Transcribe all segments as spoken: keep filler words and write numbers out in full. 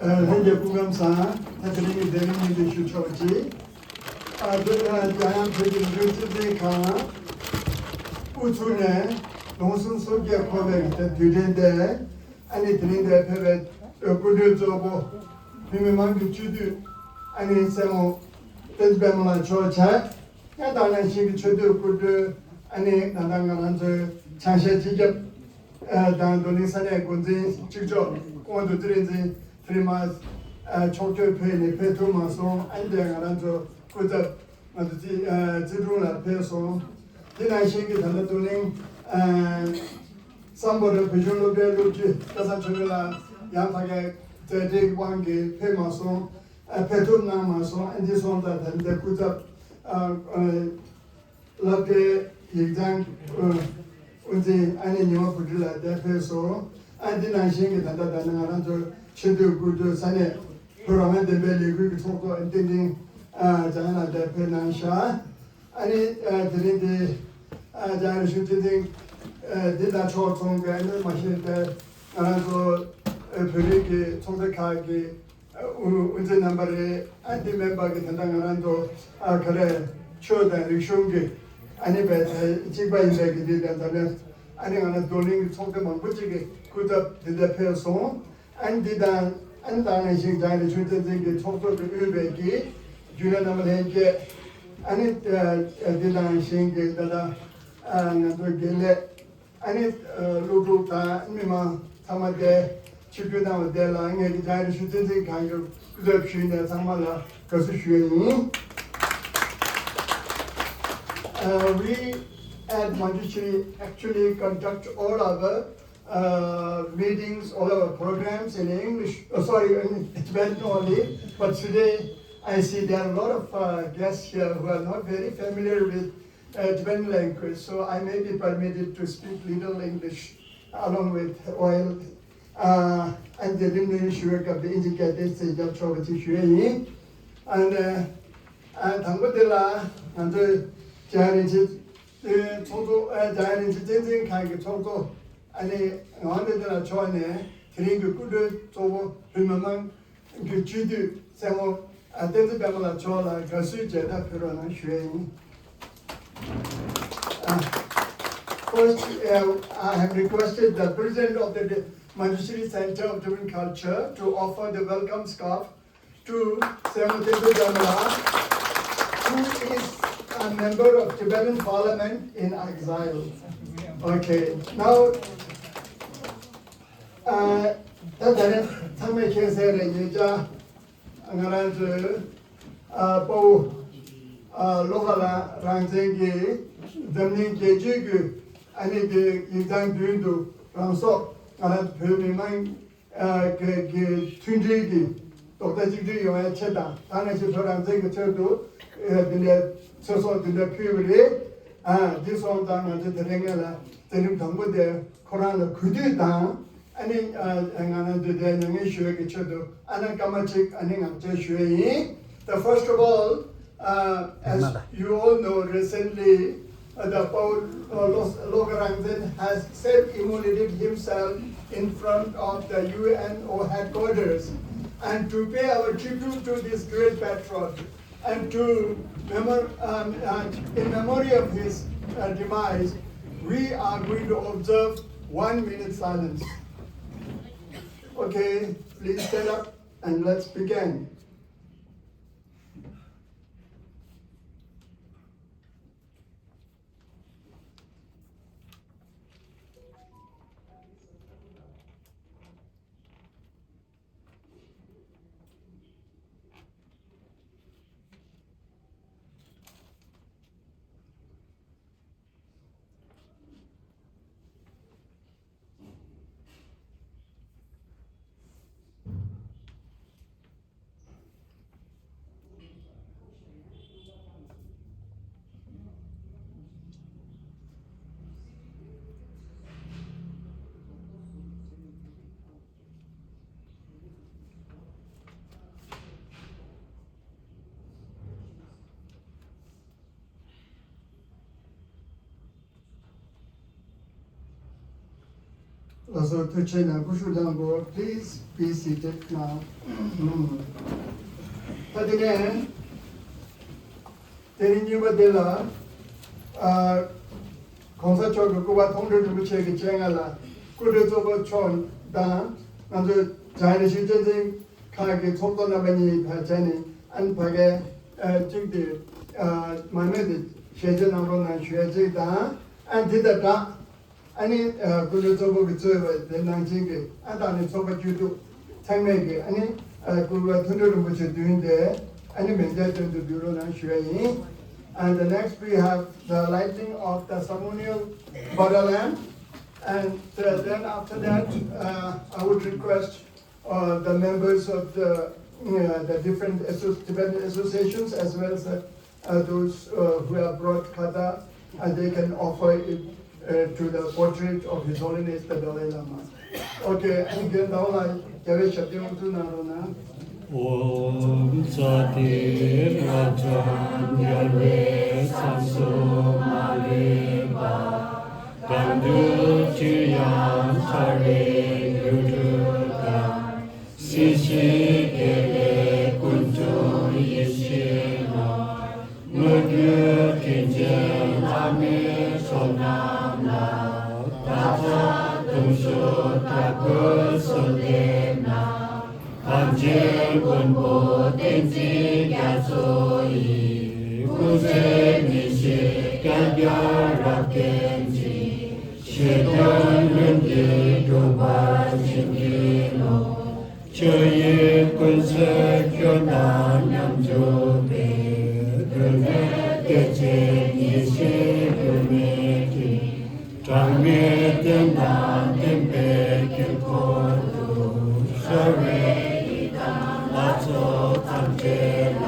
ལྷན་རྒྱས་སྐུ་ཁམས་བཟང་། ད་དེ་རིང་གི་བདེ་ལེགས་སྨོན་འདུན་ཞུ་ཆོག་ཅིག་ཨ་ད་ཨ་འཇམ་དབྱངས་བོད་ཀྱི་རིག་གཞུང་སྤྱི་མཐུན་ཁང་དབུ་ཚུགས་ནས་ལོ་གསུམ་སོ་བརྒྱད་འཁོར་བའི་དུས་དྲན་དེ། ཨ་ནི་དེ་རིང་འདིར་ཕེབས་པའི་སྐུ་མགྲོན་གཙོ་བོ་བོད་མི་མང་གི་སྤྱི་འཐུས་ཨ་ནི་སྲས་མོ་བསྟན་འཛིན་པད་མ་ལགས་མཆོག་བྱས། ཡང་དེ་ནང་བཞིན་གྱི་ཆེས་མཐོའི་སྐུ་མགྲོན་ཨ་ནི་ད་ལྟ་ང་རང་ཚོའི་ཆ་ཤས་སྤྱི་ཁྱབ་ཨ་དང་རྡོར་གླིང་ས་གནས་འགོ་འཛིན་གཅིག་ལྕོགས་སྐུ་ངོ་བདུད་རྩི་རིག་འཛིན་ཕི་རི་མཱས་ཨ་ཕྱོགས་བསྐྱོད་ཕེབས་ནས་ཕེབས་ཐུབ་མ་སོང་། ཨ་ནི་དེ་ང་རང་ཚོ་སྐུ་ཚབ་ང་ཚོ་རྩིས་ཨ་རྩིས་དྲུང་ལགས་ཕེབས་སོང་། དེ་ནང་བཞིན་གྱི་ད་ལྟ་རྡོར་གླིང་ཨ་སམ་བྷོ་ཊ་བོད་གཞུང་སློབ་གྲྭའི་སློབ་སྤྱི་བཀྲ་ཤིས་ཆོས་འཕེལ་ལགས་ཡང་ཕ་གིའི་མཛད་བྲེལ་གྱི་དབང་གིས་ཕེབས་མ་སོང་། ཨ་ཕེབས་ཐུབ་གནང་མ་སོང་། ཨ་འདི་སོང་ཙང་ད་ལྟ་སྐུ་ཚབ་ཨ་ཨ་སློབ་གྲྭའི་ཡིག་ཚང་ཨ་དབུ་འཛིན་ཨ་ནི་ཉི་མ་བུ་ཁྲིད་ལགས་དེ་ཕེབས་སོང་། ཨ་འདི་ནང་བཞིན་གྱི་ད་ལྟ་ད་ནི་ང་རང་ཚོ་ཆེས་མཐོའི་སྐུ་མགྲོན་ས་གནས་བོད་རང་དབང་བདེན་པའི་ལས་འགུལ་གྱི་ཚོགས་གཙོ་ཨ་བསྟན་འཛིན་ཨ་འཇམ་དབྱངས་ལགས་དེ་ཕེབས་གནང་ཤག་ཨ་ནི་ཨ་དེ་རིང་འདི་ཨ་འཇམ་དབྱངས་རིག་གཞུང་སྤྱི་མཐུན་ཨ་འདི་དང་ཕྱོགས་མཚུངས་པའི་ཨ་ནི་མ་གཞི་དེ་ང་རང་ཚོ་ཨ་བོད་རིགས་ཀྱི་ཚོགས་སྡེ་ཁག་གི་ཨ་དབུ་དབུ་འཛིན་རྣམ་པ་རེད། ཨ་འདི་མིན་པ་གི་ད་ལྟ་ང་རང་ཚོ་ཨ་ག་རེ་ཆོས་དང་རིག་གཞུང་གི་ཨ་ནི་བས་གཅིག་པ་ཡིན་པའི་གི་འདི་དང་ད་ལྟ་ཨ་ནི་ང་རང་རྡོར་གླིང་གི་ཚོགས་སྡེ་མང་པོ་ཅིག་གི་སྐུ་ཚབ་འདི་འདྲ་ཕེབས་སོང་། ཨ་ནི་འདི་དང་ཨ་ནི་དེ་ནང་བཞིན་འཇམ་དབྱངས་རིག་གཞུང་སྤྱི་མཐུན་གྱི་ཚོགས་གཙོ་གིས་དབུས་པའི་གི་རྒྱུན་ལས་རྣམ་པ་ལྷན་རྒྱས། ཨ་ནི་ཨ་འདི་དང་བཞིན་གྱི་ད་ལྟ་ཨ་ང་ཚོ་དགེ་ལས་ཨ་ནི་ཨ་སློབ་ཕྲུག་དང་མི་མང་ཚང་མ་དེ་ཆིབས་བསྒྱུར་གནང་བ་དེ་ལ་ངས་ཀྱི་འཇམ་དབྱངས་རིག་གཞུང་སྤྱི་མཐུན་ཁང་གི་སྐུ་ཚབ་ཞུས་ནས་ཚང་མ་ལ་དགའ་བསུ་ཞུ་ཡ་ཡིན། Uh, we at Manjushri actually conduct all our uh, meetings, all our programs in English, oh, sorry, in Tibetan only. But today I see there are a lot of uh, guests here who are not very familiar with uh, Tibetan language. So I may be permitted to speak little English along with oil. Uh, and the Limni Shuek of the indicated say Japchova Tishuein. And uh, and Tangutila and the Janichi Toto Janichi Tenzin Kangi Toto. ཨ་ནི་ངག་དབང་བསྟན་འཛིན་ལགས་མཆོག་ནས་དེ་རིང་གི་སྐུ་མགྲོན་གཙོ་བོ་བོད་མི་མང་གི་སྤྱི་འཐུས་སྲས་མོ་ཨ་བསྟན་འཛིན་པད་མ་ལགས་མཆོག་ལ་དགའ་བསུའི་མཇལ་དར་ཕུལ་རོགས་གནང་ཞུ་ཡས་ཡིན། Uh, First, uh, I have requested the president of the Manjushri Center of Tibetan Culture to offer the welcome scarf to Sema Tetu Jamla, who is a member of Tibetan Parliament in exile. Okay, now, uh, ད་ད་རེས་ཚང་མས་མཁྱེན་གསལ་རེད། ཉེ་ཆར་ང་རང་ཚོའི་ཨ་དཔའ་བོ་ཨ་བློ་དགའ་ལགས་རང་བཙན་གྱིས་འཛམ་གླིང་རྒྱལ་སྤྱིའི་གི་ཨ་ནི་གི་ཡིག་ཚང་མདུན་དུ་རང་སྲོག་ང་རང་ཚོ་བོད་མི་མང་ཨ་གི་གི་མཐུན་སྒྲིལ་གྱི་རྡོག་རྩ་གཅིག་སྒྲིལ་ཡོང་བའི་ཆེད་དང་། ད་ནང་བཞིན་བོད་རང་བཙན་གྱི་ཆེད་དུ་ཨ་འདི་འདྲའི་ཚེ་སྲོག་འདི་འདྲ་ཕུལ་བ་རེད། ཨ་འདི་སོང་ཙང་ང་ཚོ་དེ་རིང་སྔ་ལ་མཛད་རིམ་དང་པོ་དེ་ཁོ་རང་ལ་གུས་འདུད་དང་། ཨ་ནི་ཨ་ང་རང་ཚོས་དེ་མྱ་ངན་ཞུ་བའི་གི་ཆེད་དུ་ཨ་ན་སྐར་མ་གཅིག་ཨ་ནི་ངག་བཅད་ཞུ་ཡས་ཡིན། The first of all, uh, as you all know, recently uh, the Paul uh, Lo- Logarangzen has self-immolated himself in front of the U N O headquarters, and to pay our tribute to this great patriot, and to memor- um, uh, in memory of his uh, demise, we are going to observe one minute silence. Okay, please stand up and let's begin. ལགས་སོ། ཐུགས་རྗེ་ཆེ་གནང་། སྐུ་ཞབས་ལགས་ཀྱིས། Please be seated now. ད་དེ་ནས་དེ་རིང་གཉིས་པ་དེ་ལ། ཨ། གོང་ས་མཆོག་གི་སྐུ་པར་མཐོང་གྲོལ་རིན་པོ་ཆེ་གི་སྤྱན་སྔ་ལ་སྐུ་མགྲོན་གཙོ་བོ་མཆོག་དང་ང་ཚོའི་ཇཱ་ཡི་ནེ་ཤན་བསྟན་འཛིན་ཁག་གི་ཚོགས་གཙོ་རྣམ་པ་གཉིས་ཕར་བྱས་ནས། ཨ་ནི་ཕ་གའི་ཨ་གཅིག་དེ། ཨ། མར་མེ་དེ་ཞལ་བཞེས་གནང་རོགས་གནང་ཞུ་ཡ་གཅིག་དང་། ཨ་ནི་དེ་དང་སྦྲགས། ཨ་ནི་ཨ་སྐུ་མགྲོན་གཙོ་བོ་གིས་གཙོས་པའི་དེ་ནང་བཞིན་གྱི། ཨ། ད་ནི་ཚོགས་པ་བཅུ་དྲུག་ཚང་མས་ཀྱི། ཨ་ནི་ཨ་སྐུ་པར་མཐོང་གྲོལ་རིན་པོ་ཆེ་བདུན་དེ། ཨ་ནི་མེ་མདའི་མདུན་དུ་འབུལ་རོགས་གནང་ཞུ་ཡ་ཡིན། And the next we have the lighting of the ceremonial butter lamp. And uh, then after that, uh, I would request uh, the members of the, uh, the different asso- Tibetan associations, as well as uh, uh, those uh, who have brought kata, and they can offer it uh, to the portrait of His Holiness the Dalai Lama. Okay, ཨ་ནི་རྒན་ཟླ་བ་ལགས་རྒྱལ་བའི་ཞབས་བརྟན་དབུ་འཛུགས་གནང་རོགས་གནང་། ཨོཾ་ཙཱ་ཏི་ར་ཛྙཱ་ན་རྒྱལ་བའི་སྐུ་གསུང་ཐུགས་མ་ལུས་པ། གང་འདུལ་ཕྱིར་ཡང་འཆར་བའི་སྒྱུ་འཕྲུལ་དང་། སྲིད་ཞིའི་དགེ་ལེགས་ཀུན་འབྱུང་ཡེ་ཤེས་ནོར། དངོས་བརྒྱུད་དྲིན་ཅན་བླ་མའི་ཚོགས་རྣམས་ལ། བདག་ཅག་གདུང་ཤུགས་དྲག་པོས་གསོལ་འདེབས་ན། གངས་ཅན་མགོན་པོ་བསྟན་འཛིན་རྒྱ་མཚོ་ཡི། སྐུ་ཚེ་མི་ཤིགས་བསྐལ་བརྒྱར་རབ་བརྟན་ཅིང་། བཞེད་དོན་ལྷུན་གྱིས་འགྲུབ་པར་བྱིན་གྱིས་རློབས། ཆོས་དབྱིངས་ཀུན་སེལ་ཁྱོད་དང་མཉམ་འཇུག་པའི། གདོད་ནས་བདེ་ཆེན་ཡེ་ཤེས་འགྱུར་མེད་སྤྲིན། གྲངས་མེད་བསྟན་དང་བསྟན་པའི་དཀྱིལ་འཁོར་དུ། ཤར་བའི་ཡི་དམ་ལྷ་ཚོགས་ཐམས་ཅད་ལ།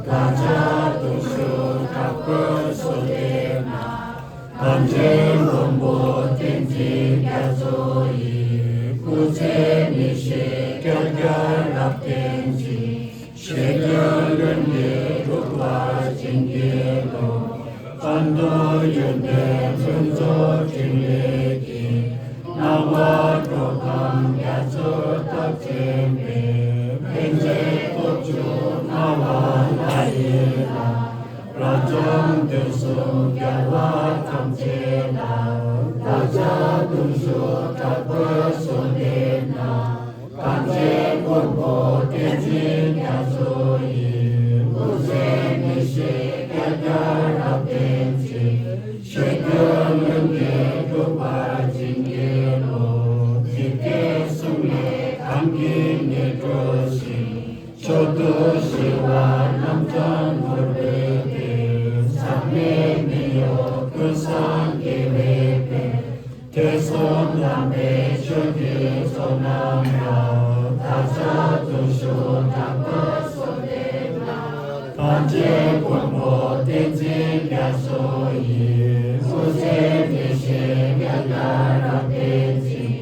བདག་ཅག་གདུང་ཤུགས་དྲག་པོས་གསོལ་འདེབས་ན། གངས་ཅན་མགོན་པོ་བསྟན་འཛིན་རྒྱ་མཚོ་ཡི། སྐུ་ཚེ་མི་ཤིགས་བསྐལ་བརྒྱར་རབ་བརྟན་ཅིང་། བཞེད་དོན་ལྷུན་གྱིས་འགྲུབ་པར་བྱིན་གྱིས་རློབས། གཏན་དུ་ཡོན་ཏན་ཕུན་ཚོགས་འཕྲིན་ལས་ཀྱི། སྣང་བ་འགྲོ་དང་རྒྱ་མཚོའི་སྟོབས་ཆེན་པོས། ཕན་མཛད་སྟོབས་བཅུ་སྣང་བ་ལྷ་ཡི་ལྷ། རབ་འབྱམས་དུས་གསུམ་རྒྱལ་བ་ཐམས་ཅད་ལ། བདག་ཅག་གདུང་ཤུགས་དྲག་པོས་གསོལ་འདེབས་ན། གངས་ཅན་མགོན་པོ་བསྟན་འཛིན་རྒྱ་མཚོ་ཡི། སྐུ་ཚེ་མི་ཤིགས་བསྐལ་བརྒྱར་རབ་བརྟན་ཅིང་། བཞེད་དོན་ལྷུན་གྱིས་འགྲུབ་པར་བྱིན་གྱིས་རློབས། འཇིག་རྟེན་གསུམ་ལས་གང་གིས་མི་བསྒྲུབས་ཤིང་། མཆོག་ཏུ་ཞི་བ་རྣམ་གྲངས་ནོར་བུའི་གདན། ཟག་མེད་མི་གཡོ་ཀུན་བཟང་དགེ་བའི་དཔལ། ཐོས་བསམ་དམ་པའི་ཆོས་ཀྱི་མཚོ་རྣམས་ལ། བདག་ཅག་གདུང་ཤུགས་དྲག་པོས་གསོལ་འདེབས་ན། གངས་ཅན་མགོན་པོ་བསྟན་འཛིན་རྒྱ་མཚོ་ཡི། སྐུ་ཚེ་མི་ཤིགས་བསྐལ་བརྒྱར་རབ་བརྟན་ཅིང་།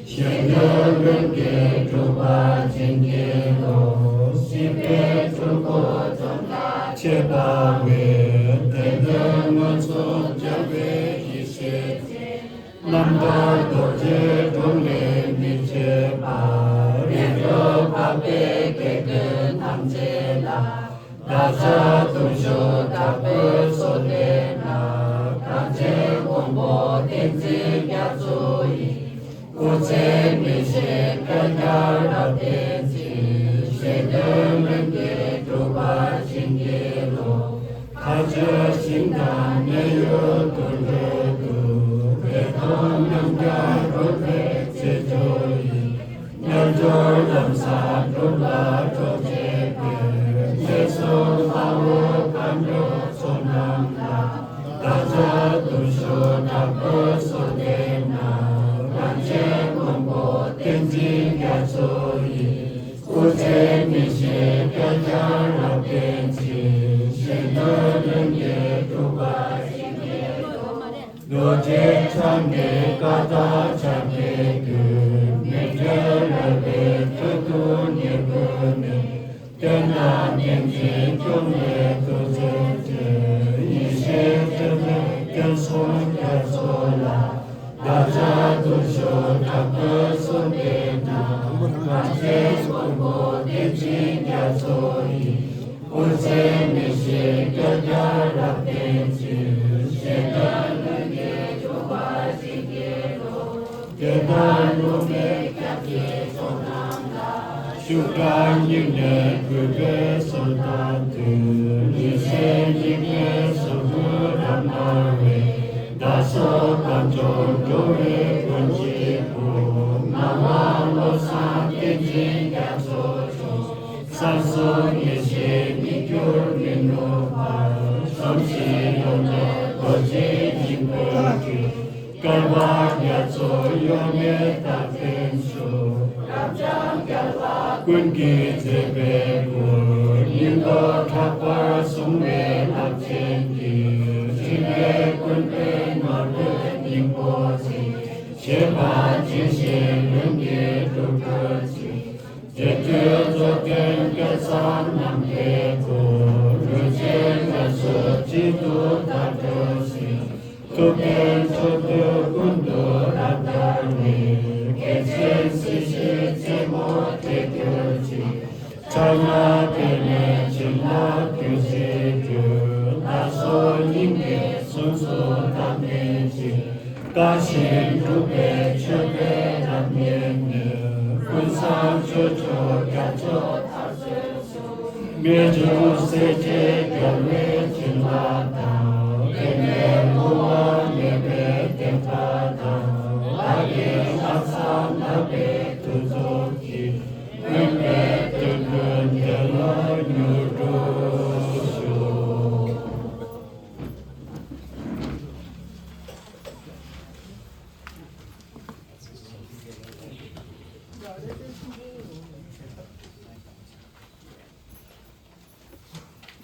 བཞེད་དོན་ལྷུན་གྱིས་འགྲུབ་པར་བྱིན་གྱིས་རློབས། སྲིད་པའི་འཁྲུལ་འཁོར་འཇོམས་དང་ཁྱད་པར་བའི། བདེན་དོན་མངོན་སུམ་རྒྱལ་བའི་ཡེ་ཤེས་ཅན། རྣམ་དག་རྡོ་རྗེའི་གདུང་ལས་མི་ཕྱེད་པ། རིགས་དྲུག་འཕགས་པའི་དགེ་འདུན་ཐམས་ཅད་ལ། བདག་ཅག་གདུང་ཤུགས་དྲག་པོས་གསོལ་འདེབས་ན། གངས་ཅན་མགོན་པོ་བསྟན་འཛིན་རྒྱ་མཚོ་ཡི། སྐུ་ཚེ་མི་ཤིགས་བསྐལ་བརྒྱར་ རབ་བརྟན་ཅིང་། གཞན་དོན་ལྷུན་གྱིས་གྲུབ་པར་བྱིན་གྱིས་རློབས། མཁའ་སྤྱོད་ཞིང་དང་གནས་ཡུལ་དུ་འགྲོ་འདུག་དེ་དག་ཉམས་བརྒྱ་འགྲུབ་པའི་བྱེད་སྒྲུབ་ཡིན། རྣལ་འབྱོར་ལམ་བཟང་སྒྲུབ་ལ་གྲོགས་བྱེད་པའི། གནས་གསུམ་དཔའ་བོ་མཁའ་འགྲོ་ཚོགས་རྣམས་ལ། བདག་ཅག་སྟོབས་ཤུགས་དྲག་པོས་གསོལ་འདེབས་ན། རང་གཞན་མགོན་པོ་བསྟན་འཛིན་རྒྱ་མཚོ་ཡི། སྐུ་ཚེ་མི་ཤིགས་བསྐལ་བརྒྱར་རབ་བརྟན་ཅིང་། གཞན་དོན་ལྷུན་གྱིས་གྲུབ་པར་བྱིན་གྱིས་རློབས། རྡོ་རྗེ་འཆང་གི་བཀའ་ལྟར་ཕྱག་འཚལ་དུས། མི་འབྲལ་རོལ་པའི་ཐོད་དུ་ཉེར་བཀོད་ནས། རྟེན་དང་བསྟན་འཛིན་སྐྱོང་བའི་ཐུགས་རྗེ་ཅན། ཡེ་ཤེས་སྤྱོད་པའི་སྐྱོན་སྲུང་རྒྱ་མཚོ་ལ། བདག་ཅག་སྟོབས་ཤུགས་དྲག་པོས་གསོལ་འདེབས་ན། རང་གཞན་མགོན་པོ་བསྟན་འཛིན་རྒྱ་མཚོ་ཡི། སྐུ་ཚེ་མི་ཤིགས་བསྐལ་བརྒྱར་རབ་བརྟན་ཅིང་། གཞན་དོན་ལྷུན་གྱིས་གྲུབ་པར་བྱིན་གྱིས་རློབས། དེ་ལྟར་བསླུ་མེད་སྐྱབས་ཀྱི་ཚོགས་རྣམས་ལ། ཤུགས་དྲག་སྙིང་ནས་གུས་པས་གསོལ་བཏབ་དུས། ཉི་ཚེ་སྙིགས་མའི་གཟུགས་སྐུ་རབ་དམར་བའི། བདག་སོགས་དམ་ཆོས་འགྲོ་བའི་མགོན་གཅིག་པུ། སྣང་བ་བློ་བཟང་བསྟན་འཛིན་རྒྱ་མཚོ་མཆོག་གསང་གསུམ་ཡེ་ཤེས་ཉིད་གྱུར་མི་ནུབ་པར། གཟུངས་གཞི་ཡོངས་རྫོགས་རྡོ་རྗེ་སྙིང་པོའི་དྲོད། བསྐལ་པ་རྒྱ་མཚོའི་གཡོ་མེད་རྟག་བརྟན་མཆོག་རབ་འབྱམས་རྒྱལ་བ་ཀུན་གྱི་མཛེས་པའི་སྐུ། སྙིང་པོ་ཕྲག་པར་བཟུང་བའི་རླབས་ཆེན་གྱིས། འཕྲིན་ལས་ཀུན་སྤེལ་ནོར་བུའི་སྙིང་པོ་ཅན། བཞེད་པ་ཇི་བཞིན་ལྷུན་གྱིས་གྲུབ་གྱུར་ཅིག་རྗེ་བཙུན་རྫོགས་ལྡན་སྐལ་བཟང་རྣམ་ཐོས་སྐུ། ལུས་ཅན་ལ་སོགས་གཅིག་ཏུ་བདག་སྒྲོལ་ཞིང་། ཐུབ་བསྟན་ཕྱོགས་དུས་ཀུན་ཏུ་རབ་དར་བའི། རྒྱལ་ཆེན་སྲིད་ཞིའི་རྩེ་མོར་བགྲད་གྱུར་ཅིག་ཕྱག་ན་པདྨས་བྱིན་བརླབས་ཐུགས་རྗེའི་སྤྲུལ། བདག་སོགས་སྙིང་གའི་གཟུངས་སུ་བདག་མེད་ཅིང་། བཀའ་བཞིན་སྒྲུབ་པའི་མཆོད་པས་རབ་མཉེས་ནས། ཀུན་བཟང་ཆོས་མཆོག་རྒྱ་མཚོ་མཐར་སོན་ཞིང་། རྨད་བྱུང་སྲས་བཅས་རྒྱལ་བའི་བྱིན་རླབས་དང་། དེ་ནས་བསླུ་བ་མེད་པའི་བདེན་མཐའ་དང་། བདག་གི་ལྷག་བསམ་དག་པའི་ཐུགས་མཛུབ་ཀྱིས། སྨོན་པའི་དོན་ཀུན་དེ་ལ་མྱུར་འགྲུབ་ཤོག